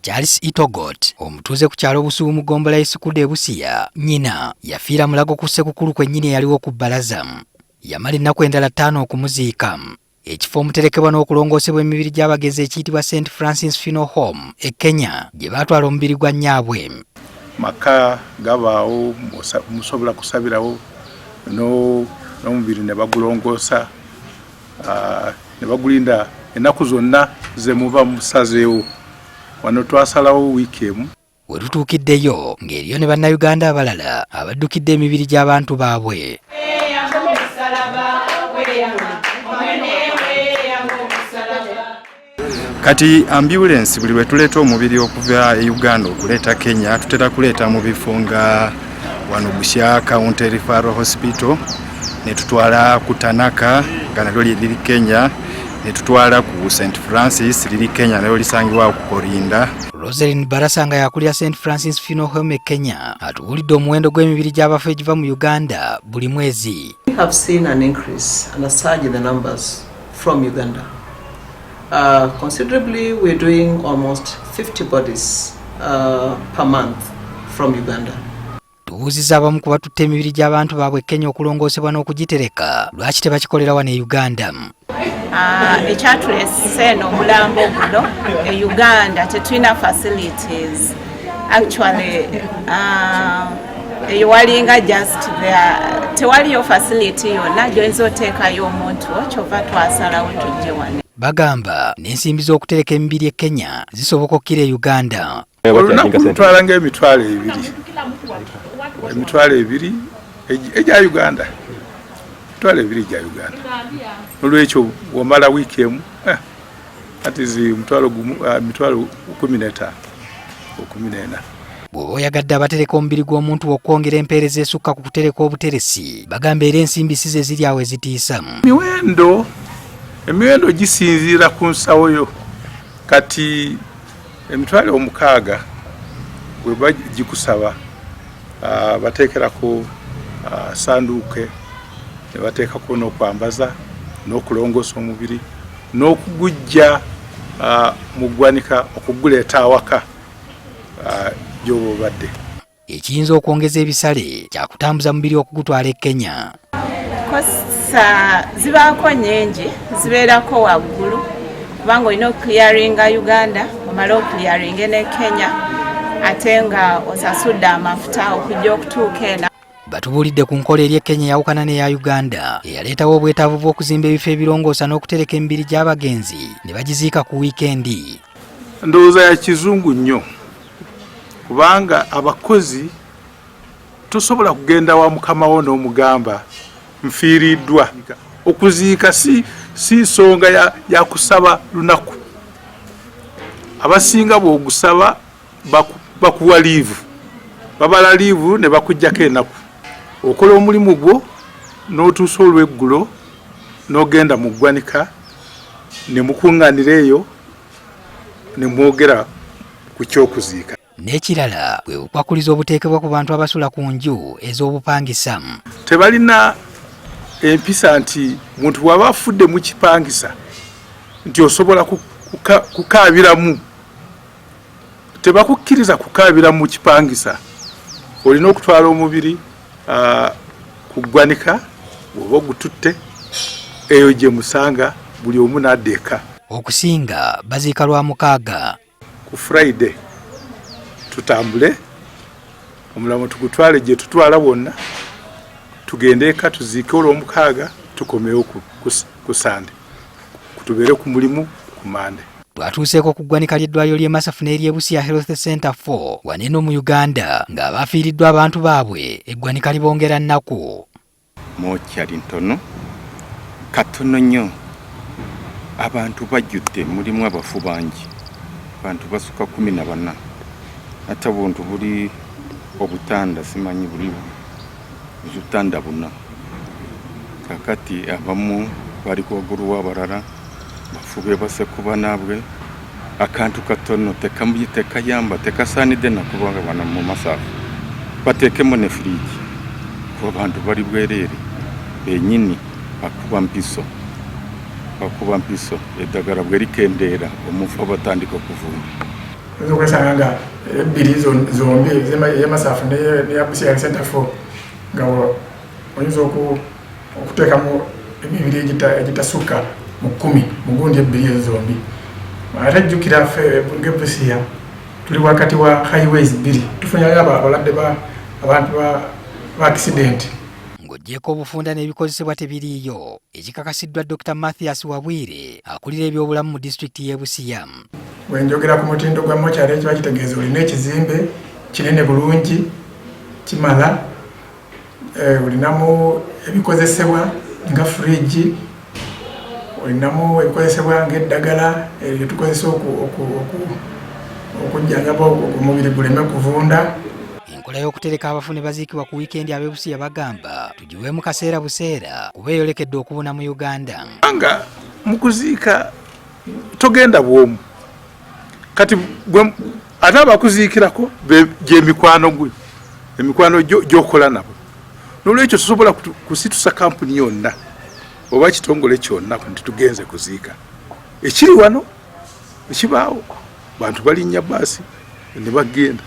Charles Itogot omutuuze ku kyalo Busubu mu ggombolola y'e Sikuda e Busia, nnyina yafiira Mulago ku Ssekukulu kwennyini eyaliwo ku bbalaza. Yamala ennaku endala ttaano okumuziika. Ekifo omuterekebwa n'okulongoosebwa emibiri gy'abagenzi ekiyitibwa St Francis Funeral Home e Kenya gye baatwala omubiri gwa nnyaabwe. Maka gabaawo, musobola kusabirawo n'omubiri ne bagulongoosa, ne bagulinda ennaku zonna ze muba musazeewo. Wano twasalawo wiiki emu. We tutuukiddeyo ng'eriyo ne Bannayuganda abalala abaddukidde emibiri gy'abantu baabwe. Kati ambulensi buli lwe tuleeta omubiri okuva e Uganda okuleeta Kenya, tutera kuleeta mu bifo nga wano Busia County Referral Hospital, ne tutwala ku Tanaka nga nalyo liri Kenya, ne tutwala ku St Francis liri Kenya, nalyo lisangibwa ku Korinda. Roselyn Barasa nga yakulira St Francis Funeral Home e Kenya atubuulidde omuwendo gw'emibiri gy'abafu egiva mu Uganda buli mwezi. We have seen an increase and a surge in the numbers from Uganda. Considerably, we're doing almost 50 bodies per month from Uganda. Tubuuzizza abamu ku batutte emibiri gy'abantu baabwe e Kenya okulongoosebwa n'okugitereka lwaki tebakikolera wano e Uganda. Ekyatuleese eno omulambo guno e Uganda tetulina facilities actually, eyo walinga just there, tewaliyo facility yonna gyoyinza oteekayo omuntu, kyova twasalawo tujje wano. Bagamba n'ensimbi z'okutereka emibiri e Kenya zisoboka okukira e Uganda. Olunaku lutwala nga 20,000, 20,000 egya Uganda, 20,000 egya Uganda. Olwekyo womala wiiki emu, ati zi 10,000, 15,000, 14. Bw'oba oyagadde abatereka omubiri gw'omuntu okwongera empeereza esukka ku kutereka obuteresi, bagamba era ensimbi si ze ziri awo ezitiisa. Emiwendo gisinziira ku nsawo yo. Kati 60,000 bwe bagikusaba, bateekerako sanduuke, ne bateekako n'okwambaza n'okulongoosa omubiri n'okugujja mu ggwanika okuguleeta awaka gy'oba obadde. Ekiyinza okwongeza ebisale kyakutambuza mubiri okugutwala e Kenya. Costs zibaako nnyingi, zibeerako waggulu kubanga olina okuclearinga Uganda, omale oclearinge ne Kenya, ate nga osasudde amafuta okujja okutuuka ena. Batubuulidde ku nkola eri e Kenya eyawukana n'eya Uganda eyaleetawo obwetaavu bw'okuzimba ebifo ebirongoosa n'okutereka emibiri gy'abagenzi ne bagiziika ku wiikendi. Ndowooza ya kizungu nnyo, kubanga abakozi tosobola kugenda wa mukama wo n'omugamba nfiiriddwa. Okuziika si nsonga ya kusaba lunaku. Abasinga bw'ogusaba bakuwa leave, babala leave ne bakuggyako enaku. Okola omulimu gwo n'otuusa olweggulo n'ogenda mu ggwanika ne mukuŋŋaanira eyo ne mwogera ku kyokuziika. N'ekirala bwe bukwakulizo obuteekebwa ku bantu abasula ku nju ez'obupangisa. Tebalina empisa nti muntu bw'aba afudde mu kipangisa nti osobola kukaabiramu. Tebakukkiriza kukaabira mu kipangisa. Olina okutwala omubiri ku ggwanika bw'oba ogututte eyo gye musanga buli omu n'adda eka. Okusinga baziika lwa mukaaga. Ku Friday tutambule omulambo tugutwale gye tutwala wonna, tugende eka tuziike olwomukaaga, tukomewo ku Sande, tubeere ku mulimu ku Mande. Twatuuseeko ku ggwanika ly'eddwaliro ly'e Masafu n'ery'e Busia Health Center 4 wano mu Uganda ng'abafiiriddwa abantu baabwe eggwanika libongera nnaku. Mortuary ntono, katono nnyo. Abantu bajjudde, mulimu abafu bangi, bantu basuka 14, ate obuntu buli obutanda simanyi buli butanda buna. Kakati abamu bali waggulu w'abalala, bafu bebase ku banaabwe. Akantu katono tekayamba, tekasaanidde nakubanga wano mu Masafu. Bateekemu ne firiigi kuba abantu bali bwereere benyini, bakuba mpiso, bakuba mpiso. Eddagala bwe likendeera omufu abatandika okuvunda. Oyinza okwesanga nga ebbiri zombi, ey'eMasafu neya Busia Health Center 4, nga oyinza okuteekamu emibiri egitasukka mu 10 mu gundi ebbiri ezo zombi. Ate jjukira ffe ng'e Busia tuli wakati wa highways bbiri, tufunyayo abalwadde, abantu ba accident. Ng'oggyeko obufunda n'ebikozesebwa tebiriiyo, ekikakasiddwa Dr Mathias Wabwire, akulira ebyobulamu mu disitulikiti y'e Busia. Bwenjogera ku mutindo gwa mokyala, ekiba kitegeeza olina ekizimbe kinene bulungi kimala, olinamu ebikozesebwa nga fridge, olinamu ebikozesebwa ng'eddagala lyetukozesa okujjanjaba omubiri guleme kuvunda. Enkola y'okutereka abafu ne baziikibwa ku wiikendi, ab'e Busia bagamba tugiweemu kaseera buseera kuba eyolekedde okubuna mu Uganda. Nga mu kuziika togenda bwomu, kati ate abakuziikirako gyemikwano gwe, emikwano gyokola nabo. Nolwekyo tosobola kusitusa kampuni yonna oba kitongole kyonna nti tugenze kuziika. Ekiri wano ekibaawo, bantu balinnya baasi ne bagenda.